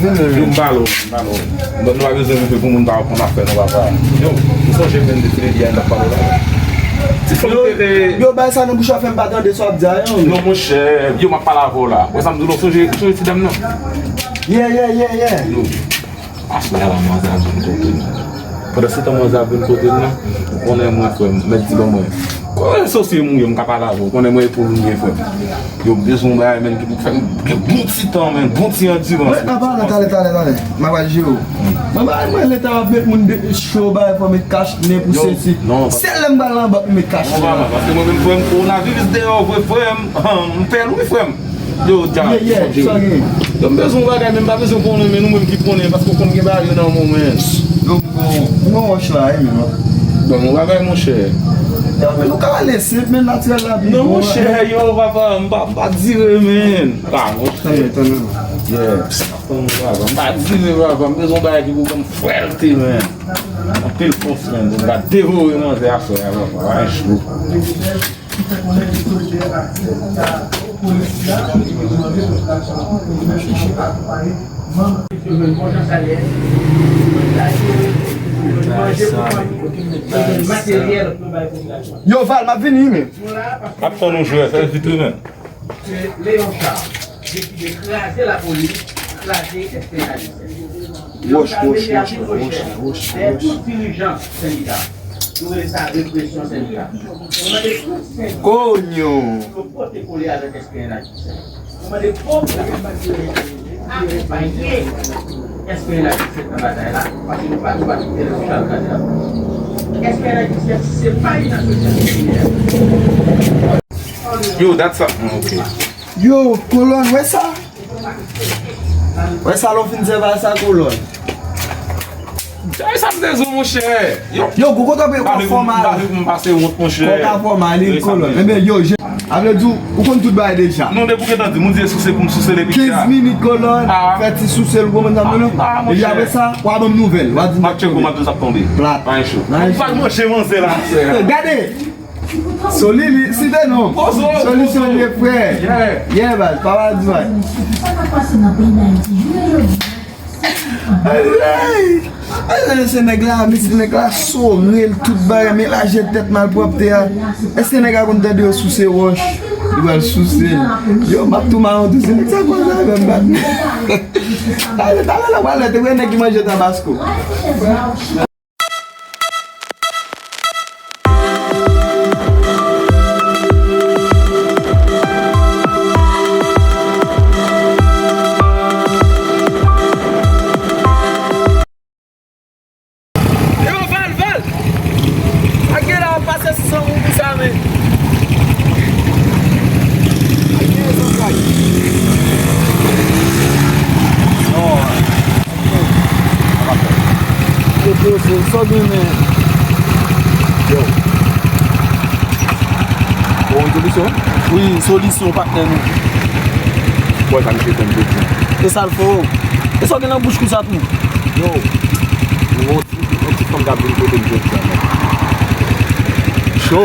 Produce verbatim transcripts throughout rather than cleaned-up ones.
Yo, m pale w, m pale w. Bon, nou pa bezwen rive pou moun pa konn afè nou, papa. Yo, ou sonje menm de Freddy a n ap pale la? Ti fòk te... Yo, bay sa nan bouch ou, fè m pa tande sa w ap di a, yo. Non, monchè, yo, m ap pale avè w la. Wè sa m di w la, ou sonje, ou sonje ti dam nan? Yeah, yeah, yeah, yeah. Yo, aswè a la, manzè ap vin kote m. Pandan se tan manzè ap vin kote m nan, ou konnen mwen, frè m, mèt di ban mwen. Konnen sosye m ou ye, m ka pale avè w, ou konnen mwen epoul ou m ye, frè m. Yo, m bezwen yon bagay, menn, ki pou fè m gen bon ti tan, menn, bon ti andirans. Mwen, an palan, talè, talè, talè. M ap al jere w. Mwen, bagay mwen, leta ap met moun de, cho, bagay, fò met kach nen pou sesi. Sèl lè m pral nan bank, m met kach nen. Non, papa, paske mwen menm, frè m, kowonaviris deyò, vre, frè m, m pè l, wi, frè m. Yo, dja, yeah, yeah, sa gen. Yo, m bezwen yon bagay, men m pa bezwen konnen, men nou menm ki konnen, paske w konn gen bagay yo nan men w, men. Yo, m gon, m gon wòch la, wi, men. Ban m yon bagay, monchè. Yo, men nou ka ale senp, men natirèl la pi bon. Non, monchè, yo, papa, m pa, m pa dire, men. Ah, monchè. Tann mwen, tann mwen. Yeah. Tann mwen, papa. M pa dire, papa. M bezwen yon bagay ki pou ban m fwèlte, men. Anpil fòs, men. M ka devore manzè aswè a, papa. Bagay cho. Yo, Val, m ap vini, men. M ap tann ou jwe, fè vit wi, men. Ke Léon Charles deside kraze lapolis, kraze S P N H J S M. Wòch, wòch, wòch, wòch, wòch, wòch. Dèyè tout dirijan sendika. Nou rele sa represyon sendika. Nou mande tout sendika pou pote kole avèk S P N H J S M. Nou mande pòp la akonpanye S P N H J S M nan batay la, paske nou pa, nou pa kite Léon Charles kraze lapolis. S P N H J S M se pa yon asosyasyon kriminèl. Yo, dat sa. Mm, ok. Yo, Kolòn, wè sa? Wè sa, lè w fin sèvi a sa, Kolòn. Ay, sa m te di w, monchè. Yo, yo, gwo kote w ap fè w mal. M pase wont, monchè. Kò w ka fè w mal, wi, Kolòn. Ebyen, yo, je, a vle di, ou konn tout bagay deja. Non, depi w gentan di, moun di e souse pou m souse depi deja. Kenz minit, Kolòn, fè ti souse l, ou konprann sa m di w? Epi apre sa, w a ban m nouvèl, w a di m. M ap tcheke w, m ap di w sa ap tonbe. Plat. Pa gen cho. M pral manje manzè la, sè. Gade! Soli, li site non. Soli, Soli, frè. Yeah. Yeah, baz, papa di, baz. Sa k ap pase nan peyi Dayiti jounen jodi a? Ay, ay. Ay, se nèg la, mesye, nèg la sore l tout bagay, men lajè tèt malpwòpte a. Èske nèg la konn tande yo souse wòch? Li pral souse l. Yo, m ap tou mawon tou, se nèg sa koze avè m, bat. Talè, talè la pral lè, te wè nèg ki manje tabasko. Yo, Val, Val! Ak gen la w ap pase san goud pou sa, men. Ak gen zantray. Non. Yo, poze, sa w gen, men? Yo. Bon, solisyon? Wi, solisyon, patnè nou. Bò sa misye fè m jodi a. E sa l fè w? E sa w gen nan bouch konsa tou? Yo, yon ti, yon ti fanm k ap vin kote m jodi a, men. Cho!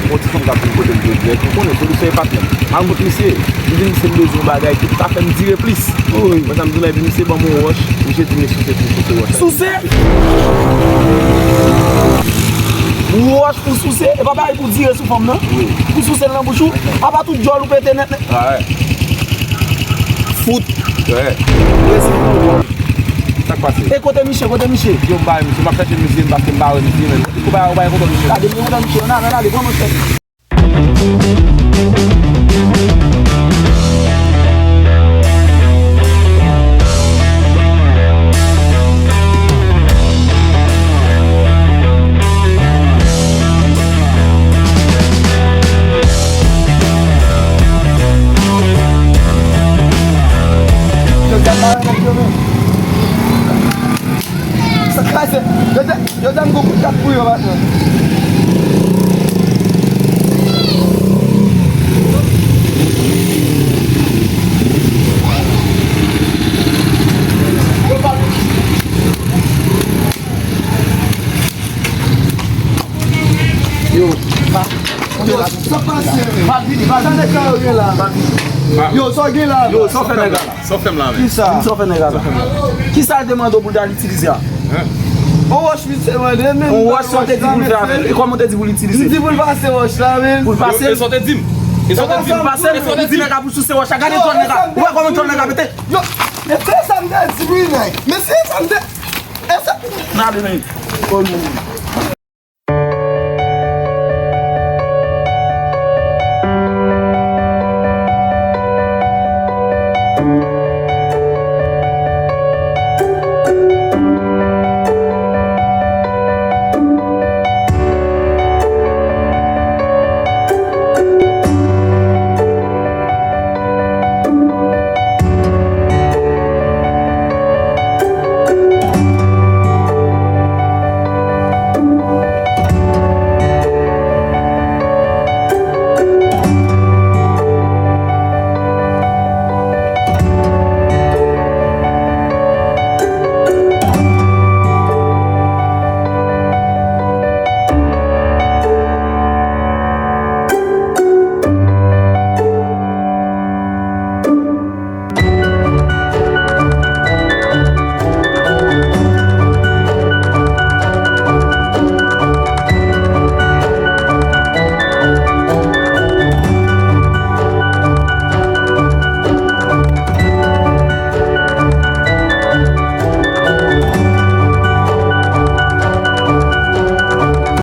Yon ti fanm k ap vin kote m jodi a. Ou konnen, solisyon e patnè m. M al kot misye. M di misye m bezwen yon bagay ki ta fè m dire plis. Wi. Mwen sa m di la, epi misye ban m yon wòch. Misye di m e souse pou souse wòch la. Souse? Wòch pou souse? E pa bagay pou dire sou fanm nan? Wi. Pou souse l nan bouch ou? Apa tout djòl ou pete nèt nèt? Ah, wè. Fout. Wè. Resi pou djòl. Sa k pase? E kote misye, kote misye? Yo, m pa wè misye, m ap chèche misye, m pa, m pa wè misye, men. Ou pa, ou pa wè kote misye? Gade, m wè kote misye, nan, nan, ale, pran manchèt. Sa kraze. Yo te, yo te m gon kout kat pou yo, patnè. Yo, pa, yo, sa pase, men. Pa vini, pa vini. Sa nèg sa yo gen la. Pa vini. Yo, sa w gen la? Yo, sa w fè nèg la? Sa w fè m la menm? Kisa? Sa w fè nèg la? Kisa l te mande w pou l ta al itilize a? On wòch misye mande, men. On wòch, sa w te di pou l fè avè l? E kòman w te di pou l itilize? M di pou l pase wòch la, men. Pou l pase? E sa w te di m? E sa w te di m? Pou l pase? Li di nèg la pou l souse wòch la. Gade tòl nèg la. Ou wè kòman tòl nèg la pete? Yo, men se sa m te di wi, nèg. Men se sa m te, e sa. N ale, men.